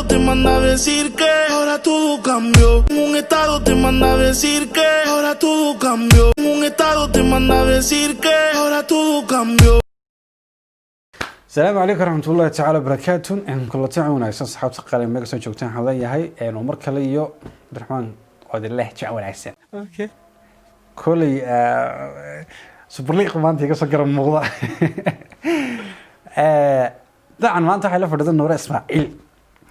Te manda a decir que ahora todo cambió. Un estado te manda a decir que ahora todo cambió. Un estado te manda a decir que ahora todo cambió. Asalaamu calaykum waraxmatullahi tacaala wabarakaatu. Kulanti wanaagsan, saxaabta qaali, meel kasoo joogtaan. Waxaan leeyahay mar kale iyo Cabdiraxmaan oo idin leh jec wanaagsan. Koley Super League maanta iga soo garab muuqda. Dacan maanta waxay la fadhida Nuure Ismaaciil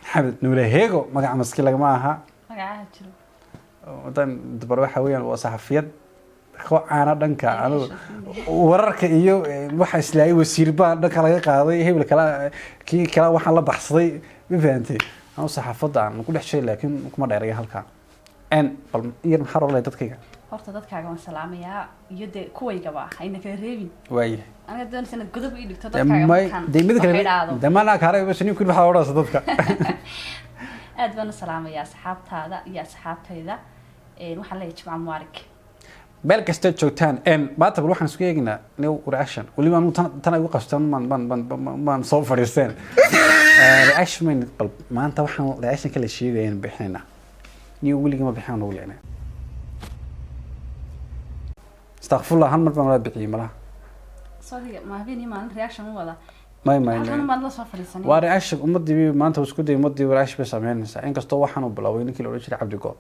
Maxamed, Nuure Heego, magaca maski lagama aha. Magacaha jiro. Wadan dabar waxa weeyaan waa saxafiyad ko caana dhanka anigu wararka iyo waxa islaayay, wasiir baa dhanka laga qaaday, hebel kale, kii kale waxaan la baxsaday, ma fahantay? Anu saxaafadda aan ku dhex jiray, laakiin kuma dheeraya halkaa n bal yar. Maxaa rolay dadkayga? Horta dadkaaga waan salaamayaa iyo dee kuwaygaba hayna kala reebin. Waayahay. Aniga doonaysa inaad godob ii dhigto dadkaaga may markaan dee mid kale markay dhacdo. Dee maanaa kaare bas nin kun waxaa odhanaysa dadka. Aad baan u salaamayaa asxaabtaada iyo asxaabtayda. Waxaan leeyahay jimca mubaarak. Meel kastaad joogtaan. Maanta bal waxaan isku eegaynaa new reaction. Weliba anu tan ay igu qabstaan maan soo fadhiisteen. Reaction mayn, bal maanta waxaan reaction kala sheegayaan bixinaynaa. Niyo weligii ma bixinaan ugu leynaa. Istakfurlah, hal mar baan wala bixiyey malaha. Sodiga ma habeen iyo maalin reaction ma wada? May. Halkan May. maad la soo fadhiisanay. Waa reaction ummadii maanta isku day, ummadii reaction bay sameynaysaa, inkastoo waxaan uu bilaabay ninkii la odhan jiray Cabdigood,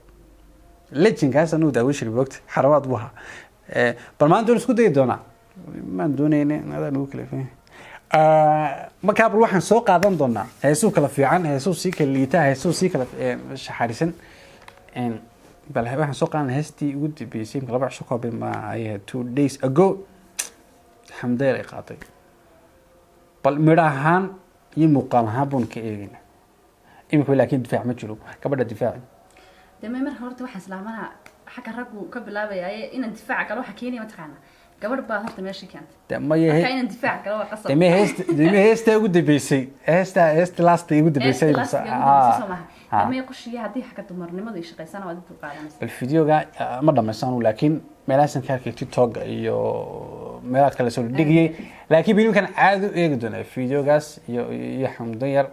legendkaas anuu daawan jiray, moogta xaramaad buu ahaa. Bal maanta waan isku dayi doonaa, maan doonayne adaa nagu kala fiican. Markaa bal waxaan soo qaadan doonaa heesuu kala fiican, heesuu sii kala liitaa, heesuu sii kala shaxarisan. Bal waxaan soo qaadanaa heestii ugu dambeysay imka 2 cisho ka hor ma ay ahayd, 2 days ago, Xamdeer ay qaaday. Bal midho ahaan iyo muuqaal ahaan buun ka eegayna imika, laakiin difaac ma jiro gabadha difaaci. Dee may, marka horta waxaan islaamanaha xagga raggu ka bilaabayaaye inaan difaaca galo waxa keenaya, mataqaana, gabadh baa horta meesha keentay. De maya. Marka inaan difaac galo waa qasab. De may heesta, de may heesta ugu dambeysay, heesta last ugu dambeysay. Heesta last-iga ugu dambeysay soo maaha? Dee may qushiya haddii xagga dumarnimadu ay shaqaysana waad dul qaadanaysa. Bal videoga ma dhamaysanu, laakiin meelahaasan ka arkay TikTok iyo meelaha kale soo dhigiyay, laakiin bilimkan caadi u eegi doonaa videogaas iyo Xamdan yar.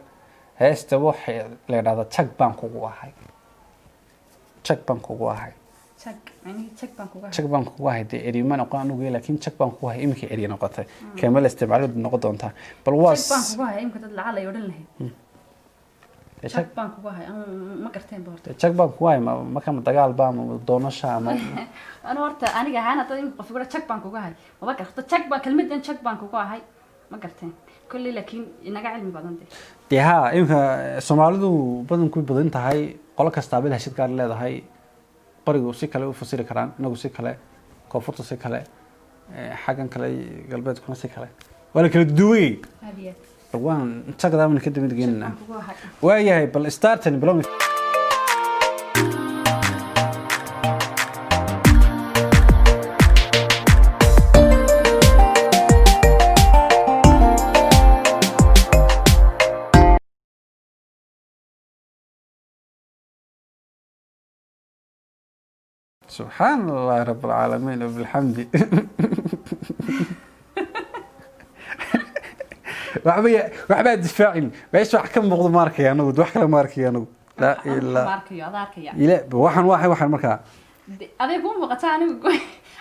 Heesta waxay la yidhahdaa "Jag baan kugu ahay, jag baan kugu ahay". Jag micnihii jag baan kuga. Jag baan kugu ahay, dee erey ma noqon anugu, laakiin jag baan kugu ahay iminka erey noqotay, keema la isticmaalo noqon doontaa bal waa. Jag baan kugu haya imika dad lacag ay odhan lahayd. Dee jag baan kugu haya ama ma garteen ba horta? Dee jag baan kugu ahay marka ma dagaal ba ama doonasha ama? Anu horta aniga ahaan hadda imika qof igura jag baan kugu ahay maba garto. Jag baan kelmadan jag baan kugu ahay ma garteen kolley, laakiin inaga cilmi badan de. Dee haa, iminka Soomaalidu badanku badan tahay, qolo kastaaba lahashad gaar leedahay. Barigu si kale u fasiri karaan, inagu si kale, koonfurta si kale, xaggan kale galbeedkuna si kale, waa la kala duwayay. Aad iyo aad. Bal waan jagdaamana ka damid Jag geenina. baan kugu ahay. Waayahay, bal startan bilow. Subxaan Allah rab alcaalamiin wabilxamdi. Waxbaa difaacin meesha wax ka muuqdo ma arkaya anagu, wax kale ma arkaya anagu, laa ma ilaa arkayo, ada arkaya. Ila waxaan waxaan markaa. Aday kuu muuqataa, anigu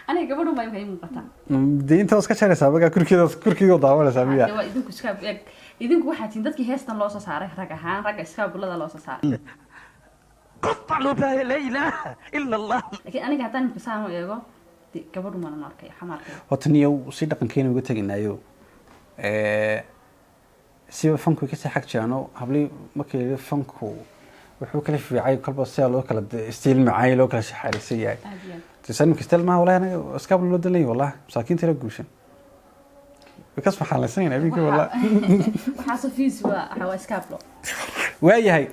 aniga gabadhu baa imika ii muuqataa. Dee inta iska jaraysaa markaa kurkeeda, kurkeeda daawanaysaa miya? Dee waa idinku iska eeg, idinku waxaa tihiin dadkii heestan loo soo saaray rag ahaan, ragga iskaabulada loo soo saaray. لا اله الا الله. Laakiin aniga haddaan imika saan u eego dee gabadhu mana arkaya, waxaa ma arkaya. Horta niyow si dhaqankeena uga teginaayo, siba fanku kasii xag jiraano hablii markii la yidhi fanku wuxuu kala fiicay, kolba sidaa loo kala stiil macaay loo kala shaxaarisan yahay. Aad iyo aad. Tisanim kastel maaha wallahi, anaga iskaabla loo dalay wallahi, masaakiinta la guushan way kas maxaalaysan yahay habeenkii wallahi. Waxaasoo fiis waa waxa waa iskaablo. Waayahay.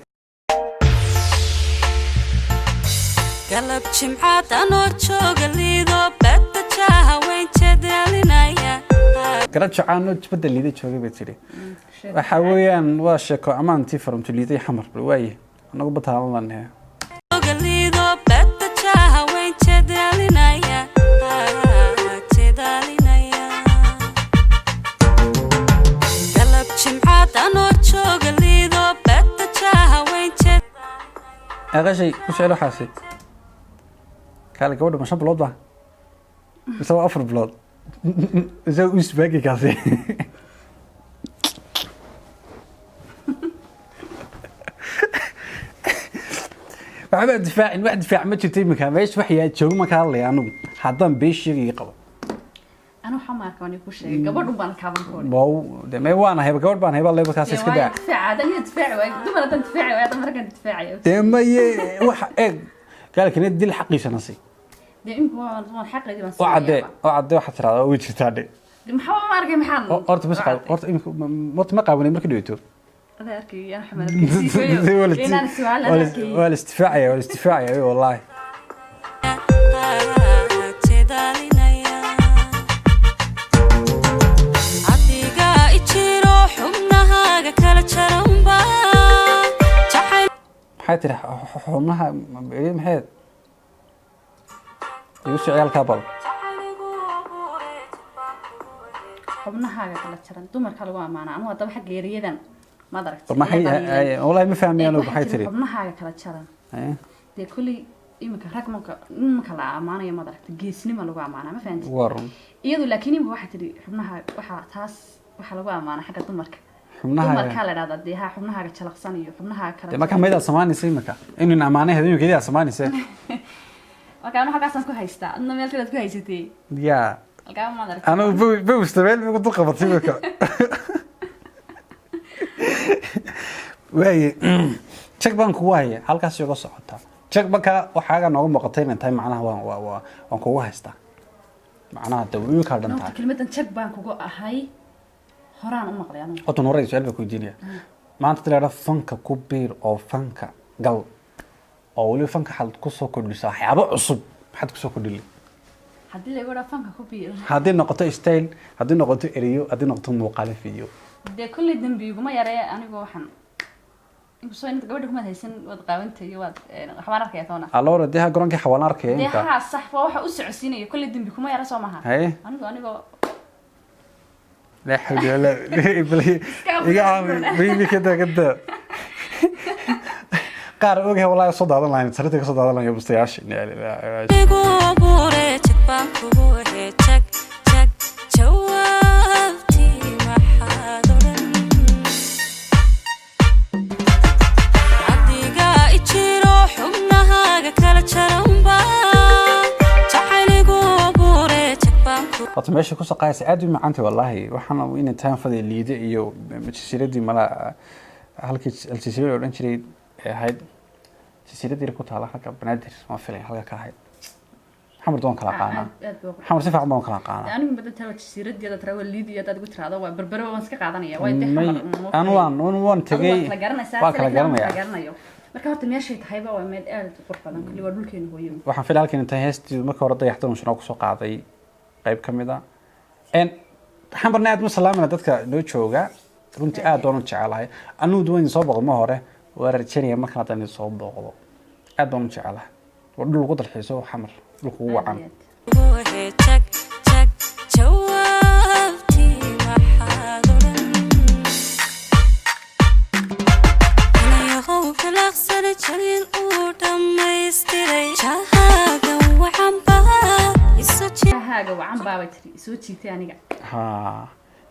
Galab jimcaad anoo jooga Liido badda jaaha weyn jeedalinaya. Garab jacaano jibadda Liida joogay bay tidhi. Waxa weeyaan waa sheeko ammaantii farumto Liiday Xamar. Bal waaye, anagu bataalan lanahe. Jooga Liido badda jaaha weyn jeedalinaya, jeedalinaya. Galab jimcaad anoo jooga Liido badda jaaha weyn. Aqashay ku socel waxaasi. Kaale, gabadha ma 5 bilood ba mise waa 4 bilood? Mise u isbaagi kaasi? Waxba difaacin, wax difaac ma jirto iminka meesha. Wax yaa joogo ma ka hadlaya anugu haddaan been sheegaya qabo. Anu waxaa ma arka, waan ku sheegay, gabadhun baan kaaban koori. Wow, de mee waan ahay, gabadh baan ahay, baa leebakaas iska daa. Difaaca hadan iyo difaaci waay dumar, hadan difaaci waay, hadan raggan difaacaya. Dee maye, waxa eeg gaalkina dil xaqiisa nasi. Dee imika waan xaqeedii baan oo cadde siinayaa. Oo cadde waxaad tirahdaa way jirtaa dhe. Dee maxaa ma arkay, maxaa Horta bas horta imika horta ma qaawanay marka dhaweyto. Adaa arkay, ana xamal arkay inaan su'aal Waa aan la arkay. Waa la isdifaacaya, waa la isdifaacaya wallaahi. Jedaalinaya adiga ijiro xubnahaaga kala jaranba jacayl. Maxay tiri xubnaha maxay igu soo ciyaalkaa bal. Xubnahaaga kala jaran dumarka lagu amaanaa. Anu haddaba xagga erayadan maad aragtay? Bal maxay wallaahi ma fahmay anugu, maxay tiri? Xubnahaaga kala jaran. Eh, dee kolley iminka rag marka nimanka la amaanayo, maad aragtay, geesnima lagu amaanaa, ma fahanti? Waa run. Iyadu laakiin imika waxay tidhi xubnaha waxaa taas waxaa lagu amaanaa xagga dumarka. Xubnaha Dumarkaa la dhahdaa dee ha xubnahaaga jalaqsan iyo xubnahaaga kala Dee marka maydaa samaanaysa imika inuu amaanay imika idaa samaanaysa. Marka anu halkaasaan ku haystaa, adna meel kalead ku haysatay. Yaa. Halkaa maad aragtay? Anigu bowsta meel bay ku dul qabatay imika. Waaye jag baan kugu haya, halkaas iga socotaa jag. Marka waxaaga nooga muuqatay inay tahay macnaha waan waa waa waan kugu haystaa macnaha de way kala dhan Horta tahay. Kelmaddan jag baan kugu ahay horaan u maqlay anugu. Horta Nuuray, su-aal baa ku weydiinaya maanta. Tilaada fanka ku biir oo fanka gal oo weliba fanka waxaad kusoo kordhisa waxyaabo cusub, maxaad kusoo kordhili? Haddii lagu dhaa fanka ku biir, haddii noqoto style, haddii noqoto ereyo, haddii noqoto muuqaalo video. Dee kolley dembi iguma yaree. Anigu waxaan inkastoo inta gabadha kumaad haysan, waad qaawantay iyo waad waxbaan arkaya toona. Alora dee ha garoonkii xawaalaan arkaya Dee imika. Haa, sax, waa waxa u socodsiinaya. Kolley dembi kuma yara, soo maha? Haye. Anigu anigoo laa xawla walaa iga caawin baby, kada kada qaar ogahay wallahi soo daadan lahayn, sarita ka soo daadan lahayn bustayaasha. Igu abuure jag baan kugu ahe, jag jag, jawaabtii maxaad odhan? Adiga ijiro xubnahaaga kala jaranba jacayligu abuure jag baan kugu Horta meesha ku saqaaysa aad u macaantay wallaahi. Waxaana inay tahan faday liide iyo jasiiradii mala halkii aljasiira la odhan jiray ee ahayd jasiiradii ku taala halka Banaadir, ma filay halka ka ahayd. Xamar doon kala qaanaa. Aad aad baa. Xamar si fiican baan kala qaanaa. Anigu badan taa jasiiradeeda tara waa liidiya, hadaad igu tiraahdo waa Berbero, waan iska qaadanaya. Waa dee May xamar. Anu waan tegay. Waa kala garanaysaa. Waa kala garanaya. Garanayo. Marka horta meeshay tahayba waa meel aad u qurux badan, kulli waa dhulkeena hooyo. Waxaan filay halkan inta heestii marka hore dayaxda unshanoo kusoo qaaday qayb ka mid a n Xamarna aad ma salaamana dadka noo jooga. Runtii aad baan u jecelahay anugu. Duwan idin soo booqdo ma hore, waa rajaynaya markan haddaan idin soo booqdo. Aad baan u jecelahay, waa dhul lagu dalxiiso Xamar, dhulka ugu wacan. Aad iyo aad. Kugu ahe jag jag, jawaabtii maxaad odhan? Inayahow khilaaqsana jalil uu dhammaystiray jahaaga wacanba iso Haaga wacan baabay tiri, soo jiitay aniga. Ha,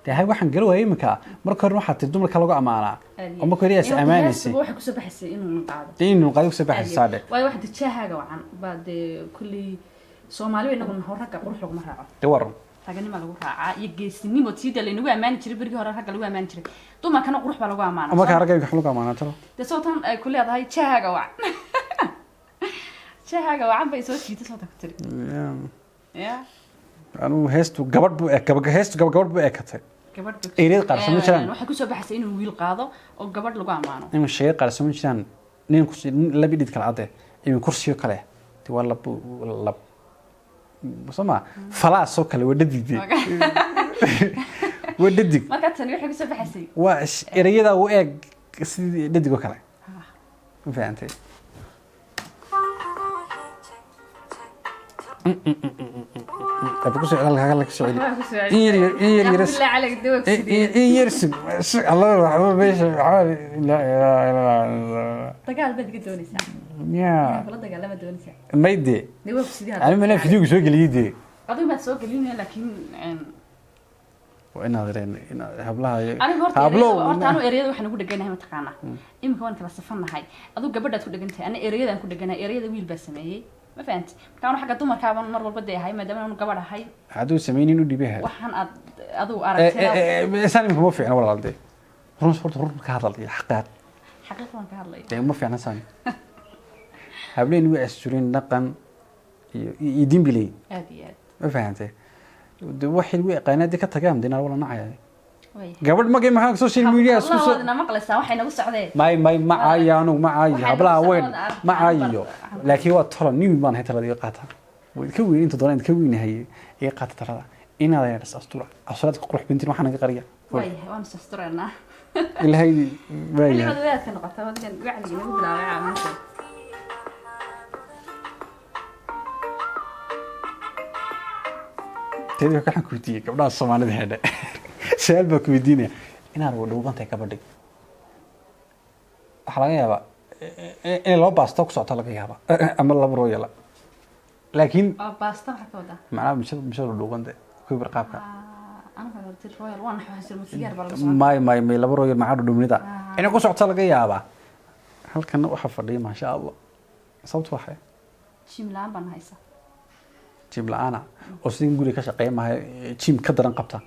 dee hay, waxaan gala waayay iminka. Marka hore waxaa tiri dumarka lagu amaanaa Aad iyo oo marka hore yaas aad. amaanaysay. Heestuba waxay kusoo baxaysay inuu qaado. Dee inuu qaadi kusoo baxaysa saadhe. Waayo waxa jahaaga wacan baa dee kulli Soomaali way inagu naho, ragga qurux laguma raaco. Dee waa run. Raganima lagu raacaa iyo geesinimo, tiida laynagu ammaani jiray berigii hore ragga lagu ammaani jiray, dumarkana qurux baa lagu ammaanaa. Marka ragga imika lagu amaanaa talo. Dee soo tan ay ku leedahay jahaaga wacan, jahaaga wacan bay soo jiitay, soo ta ku tiri ya. Anugu heestu gabadh buu eg heestu gabadh buu ekatay. Gabadh bay Eryada qaar soo ma jiraan? Waxay kusoo baxaysay inuu wiil qaado oo gabadh lagu ammaano. In sheega qaar soo ma jiraan nin kursi nin laba dhid kala cadde iyo kursiyo kale de waa lab lab soo ma falaasoo kale, waa dhadig de, waa dhadig. Marka tani waxay kusoo baxaysay waa ereyada u eeg sidii dhadig oo kale, ma fahantay? Aba ku soo celi halka ka soo celi. In yar yar, in yar yar. Billah calayk, dee waa ku sidee? In yar sug sug, Allah, waxba meesha waxba laa ilaaha illa Allah. Dagaal baad iga doonaysaa. Ya. Kula dagaalama doonaysaa? Mayde. Dee waa sidii hadda. Ani mana videoga soo geliyey dee. Adigu maad soo gelinaya, laakiin Waa inaad reen inaad hablaha anigu horta hablo. Horta anu ereyada waxaan ugu dheganahay, mataqaanaa, iminka waan kala safannahay. Adigu gabadhaad ku dhegan tahay, ana ereyadaan ku dheganahay. Ereyada wiil baa sameeyey, ma fahanti? Marka anu xagga dumarkaaban mar walba dee ahay, maadaama anu gabadh ahay. Hadduu sameynin u dhibay. Waxaan aad adigu aragtay. Saan imika ma fiicna, walaal. Dee run, horta run ka hadal iyo xaqaaq. Xaqiiq baan ka hadlaya. Dee ma fiicna saan. Hableen way asturin dhaqan iyo diin bilay. Aad iyo aad. Ma fahantay? De waxay lagu yaqaanaa dee ka tagaan dee naar wala nacaya. Way. Gabadh magay maxaa social media isku Hablaha soo waad ina maqlaysaa, waxay nagu socdeen. May, ma caayo anugu, ma caayo. Waxay Hablaha nagu weyn socdaan, ma caayo, laakiin waa tolo nin weyn baan ahay. Talada iga qaata, way ka weyn inta doonaan ka weynahay, iga qaata talada inaad is astura, asuraadka qurux bintin waxaa naga qariya. Waayahay, waanu sastureynaa. Ilaahay waayahay. Xillibaad wadaadka noqota, adigan wacdiga nagu bilaabay caamaanta. Teedi waxaan ku weydiiyey gabdhaha Soomaalida hedhe, su-aal baa ku weydiinaya. Inaad wa dhuubantahay gabadhi, waxaa laga yaabaa inay laba baasto ku socoto, laga yaaba, ama laba royala, laakiin Oo baasta waxaa ka wadaa? Macnaha mishada dhuubante kubir qaabka. Anaga horta royal waan naxwa sigaar baa lagu socdaa. May, laba royal macaa dhudhumnida inay ku socoto laga yaabaa. Halkana waxaa fadhiya, maasha Allah, sababtu waxay Gym la'aan baan haysa. Gym la-aana oo sidin guriga ka shaqeeya mahay, gym ka daran qabta.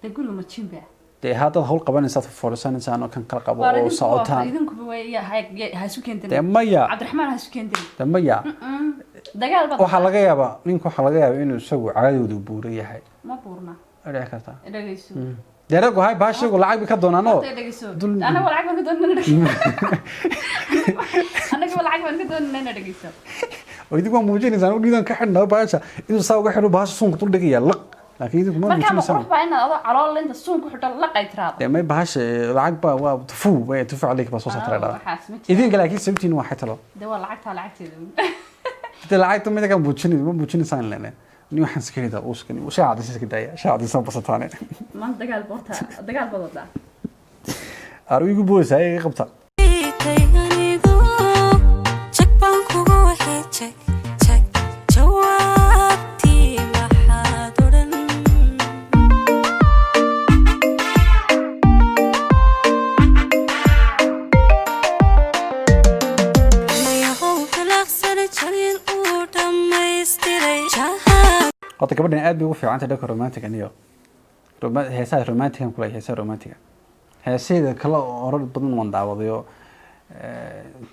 Dee guriga ma gym ba? Dee haddaad hawl qabanaysaad foolisanaysaa oo kan kala qabo Waar oo idinku socotaan. Idinkuba way ha isu keentin. Dee maya. Cabdiraxmaan, ha isu keentin. Dee maya. Dagaal baad. Waxaa laga yaabaa ninka, waxaa laga yaabaa inuu isagu cagadoodu buura yahay. Ma buurna. Way dhici kartaa. Dhegeyso. Dee raggu hay baashagu lacag bay ka doonaanoo. Horta dhegeyso. Anaga lacag baan ka doonana, anaga lacag baan ka doonana, dhegeyso. Oo idinku waa muujinaysaan u dhiidan ka xidhnaa baasha, inuu saa uga xidho baasha suunka dul dhigaya laq, laakiin idinku ma Markaa ma muujinaysaan. qurux baa inaad adoo calool inta suun ku xidho laqay tiraado? Dee may, bahasha lacag baa waa tufuu way tufu caleyka baa soo saartay dhaa. Waxaas ma jiro. Idinka laakiin sababtiin waa xitalo. Dee waa lacagtaa lacagteeda uun. Dee lacagta mida ka muujinay ma muujinaysaan lene ni waxaan iska ridaa uuska ni shaa cadis iska daaya, shaa cadis basataane. Maanta dagaal horta, dagaal baad wadaa. Aru igu boosay iga qabta. Anigu jag baan kugu waxay jag jag jawaabtii maxaad odhan? Mayahow dalaqsana jalin uu dhammaystiray jaha. Horta gabadhan aad bay ugu fiican tahay dhanka romantic. Aniyo heesaha romantican kule, heesaha romantiga, heesaheeda kale oo orar badan waan daawadayo,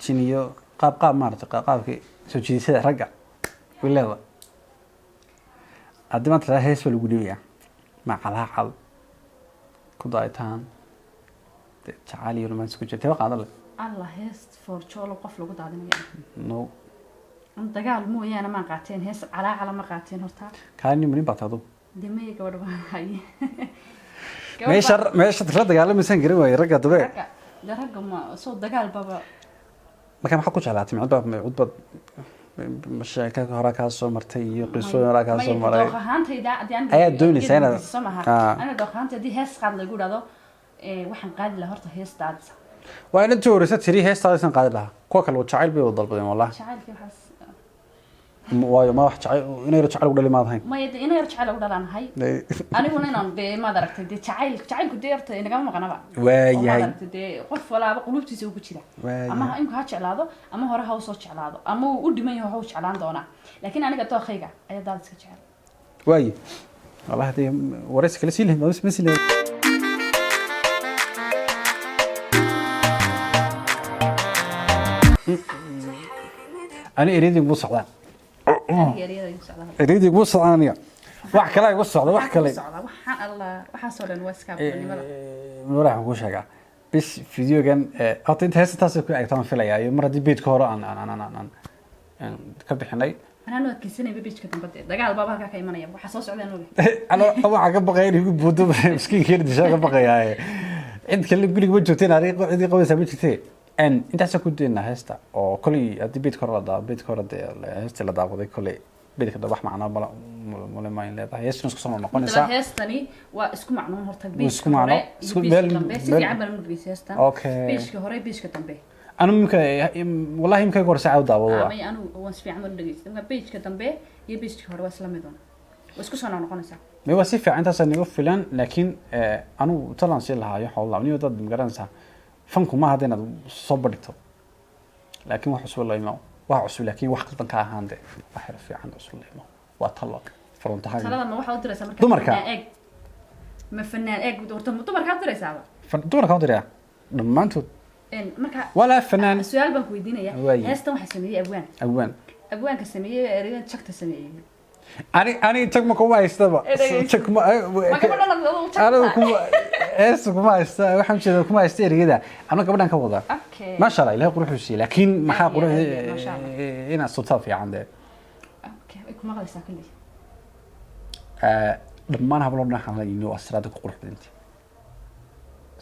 jiniyo qaab qaab maaragtay, qaabkii soo jiidashada ragga wileeda. Haddii maanta hees baa lagu dhibayaa ma calaacal ku daayitaan, dee jacayl iyo romance ku jira, teeba qaadan leh. Allah, hees forjoolo qof lagu daadinaya. No. An dagaal mooyaane maan qaateen, hees calaacala ma qaateen horta. Kaani marin baata adu. Dee maya, gabadha baan hay. Meesha la dagaalamaysaan garan waaye ragga dabe. Ragga dee, ragga ma soo dagaal baba. Marka maxaa ku jeclaatay? Micud baad sheeka hore kaa soo martay iyo qisooyin hore kaa soo maray? Dooq ahaantayda haddii aniga Ayaad doonaysaa inaad- soo maha. Aniga dooq ahaantayda haddii hees qaad lagu idhahdo, waxaan qaadi lahaa horta hees daadisa. Waa inantii horeysa tiri heestaadaysan qaadi lahaa, kuwa kale jacayl bay wada dalbadeen wallahi. Jacaylkii waxaas. Waayo ma wax jacayl inay jacayl ugu dhali maad ahayn. Maya, dee inay jacayl ugu dhalaanahay aniguna inaan dee maad aragtay, dee jacayl jacaylku dee horta inagama maqnaba. Waayahay. Oo maad aragtay, dee qof walaaba qulubtiisa ugu jira. Waayahay. Ama imka ha jeclaado ama hore ha usoo jeclaado ama uu u dhiman yaho ha u jeclaan doonaa, laakiin aniga dookayga ayaa daad iska jecel. Waaye wallahi dee waraysi kale sii lahayd ma sii lahayd. Ani eryadii igu socdaan. Aniga eryada igu socdaa. Eryadii igu socdaan, aniga wax kale igu socda, wax kale. Socdaa waxaan allah, waxaasoo dhan waa iskaabnimada. Waxaan kuu sheegaa bis videogan, horta inta heesta taas ku egtaan filayaa, iyo mar haddii beedka hore aan aan aan aan aan aan ka bixinay. Anaa adkeysanayba page-ka dambe, dee dagaal baaba halkaa ka imanaya, waxaa soo socdaan oga. Ana waxaan ka baqaya in igu buudo miskiinkeena dishaa ka baqayaa, cid kale guriga ma joogteen, ariiq cidii qabaysaa ma jirtee. En intaasaan ku daynaa heesta oo koley haddii beedka hore la daa beedka hore dee heestii la daawaday, koley beedka dambe wax macnaa mala male ma in leedahay, heestuna isku soo noqonaysaa. Haddaba heestani waa isku macnoon horta. Isku Page-ka macno. hore iyo Isku page-ka meel dambe si fiican baan u dhegeysta heestan. Okay. Page-ka hore, page-ka dambe. Anu imika, wallahi, imika hore saaca u daawado. May, anu waan si fiican u dhageystay. Marka page-ka dambe iyo page-ka hore waa isla mid un, waa isku soo noqonaysaa. Ma waa si fiican, intaasaa niga filan. Laakiin anigu talaan sii lahaayo xoolaa niyo dad magaranaysaa, fanku maaha hadda inaad soo bandhigto, laakiin wax cusub la imo, wax cusub, laakiin wax qaldan ka ahaan de, wax yar fiican cusub la imo. Waa talo frontahaga. Talada ma waxaa u diraysaa marka Dumarka. Fanaan eeg, ma fanaan eeg horta, ma dumarkaa u diraysaaba? Dumarka u dirayaa dhammaantood. Marka walaa fanaan. Su-aal baan ku weydiinaya. Waaye. Heestan waxaa sameeyey abwaan. Abwaan. Abwaanka sameeyey ereyada jagta sameeyey. Ani jag ma kuma haystaba. Eh, dhegeyso. Jag ma Ma gabadhan adigu jag anigu tahay? Kuma heesta kuma haysta, waxaan jeeda kuma haysta ereyada, anu gabadhan ka wadaa. Okay. Maasha Allah, ilahay quruxuu siiyey, laakiin maxaa Aad iyo qurux aad iyo, maasha Allah. Inaad sultaa fiican dee. Okay, way ku maqlaysaa kulley. Dhammaan habloo dhan waxaan la yimi asraada ku qurux badantay,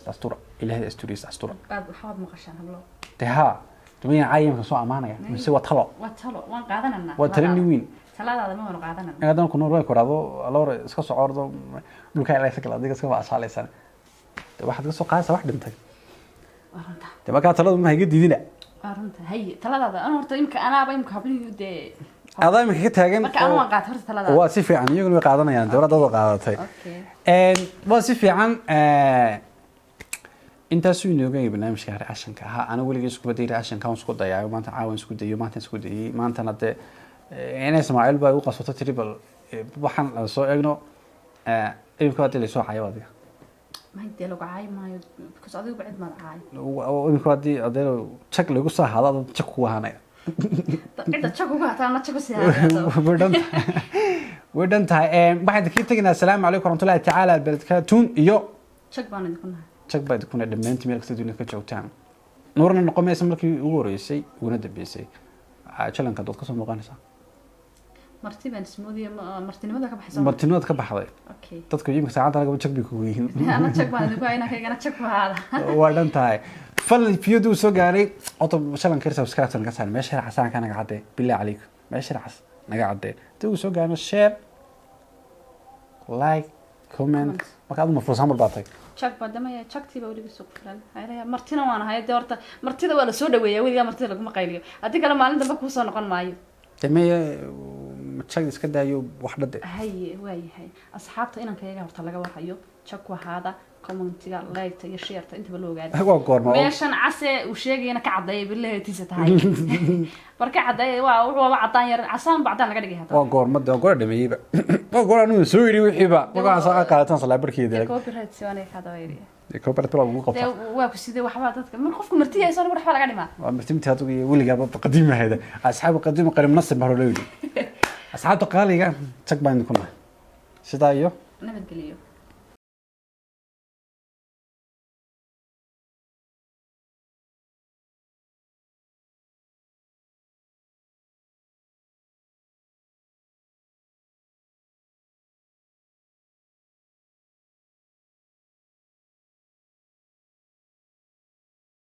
astura, ilahay asturiis astura. Aad waxaad maqashaan, hablo. Dee haa, dumayan caayimka soo amaanaya mise waa talo? Waa talo, waan qaadananaa. Waa talo nin weyn. Taladaada ma waanu qaadanana. In haddana ku nool way kuraado aloor iska soo ordo dhulka ilaysa kala adiga iska baashaalaysan, de waxaad ka soo qaadaysaa wax dhintay. Waa runta. De markaa taladu ma iga diidina. Waa runta. Haye, taladaada anu horta imika anaaba imika hablihii dee. Adaa imika ka taagan. Marka anu waan qaatay horta taladaada. Waa si fiican, iyaguna way qaadanayaan, dowladda qaadatay. Okay. Waa si fiican. Intaasuu inooga yahay barnaamijka reactionka ahaa. Ana weligay isku baday reactionka waan isku dayaayo, maanta caawan isku dayo, maanta isku dayay, maantana dee inay Ismaaciil baa igu qasato tiri bal waxaan aan soo eegno. Imika haddii laysoo cayo adiga. Ma dee lagu caayi maayo, because adigu cid maad caayo. Imika haddii adee jag lagu soo hado, adad jag kugu ahaanaya. Cidda jag ugu hataa na jag u sii haata. Way dhan tahay, way dhan tahay. Waxaan idinkaga tegaynaa asalaamu calaykum waraxmatullahi tacaala barakatuun iyo Jag baan idinku nahay. Jag baa idinkuna dhammaantiin meel kasta dunida ka joogtaan. Nuurna noqon maysa markii ugu horeysay uguna dambeysay. Jalanka dood kasoo muuqanaysaa. Marti baan ismoodaya, martinimada ka baxaysa. Martinimada ka baxday. Okay. Dadku imika saacadda lagaba jag bay kugu yihiin. Ana jag baan idinku haynaa, kaygana jag ku ahaada. Waa dhan tahay. Fadlan fiyadu soo gaaray oto shalan kar subscribe naga saar, meesha casaanka naga cadee, billah calaykum, meesha cas naga cadee. Hadii uu soo gaarno, share, like, comment. Comment. Marka adu mafuusan balbaatay. Jag baa damaya, jagtii baa weliba suuq filan. Haylaha, martina waan ahay dee. Horta martida waa la soo dhaweeyaa, weligaa martida laguma qayliyo. Haddii kale maalin dambe kuusoo noqon maayo. Maya, jag iska daayo wax dhade. Haye, waayahay. Asxaabta inanka iyaga horta laga warhayo, jag ku ahaada, commentiga, liketa iyo shareta intaba la ogaada. Waa goorma? Meeshan case uu sheegayana ka cadeeya, bilaheetiisa tahay bar ka cadeeya. Waa wuxuu waaba cadaan yar, casaan ba cadaan laga dhigay hata. Waa goorma de? Waa goor dhameeyeyba, waa goor anuu soo yidhi wixiiba markaan soo qaadataan salaabarkeeda. Dee copyright si waanay ka daba Copyright baa lagu dee qabtaa. Waa ku sidee waxbaa dadka mar qofku marti hayso anigu waxbaa laga dhimaa. Waa martimti adigu iyo weligaaba qadiim ahayda, asxaabu qadiim qarim nasib baa loo yidhi. Asxaabta qaaliga, jag baan idinku nahay, sidaa iyo nabadgeliyo.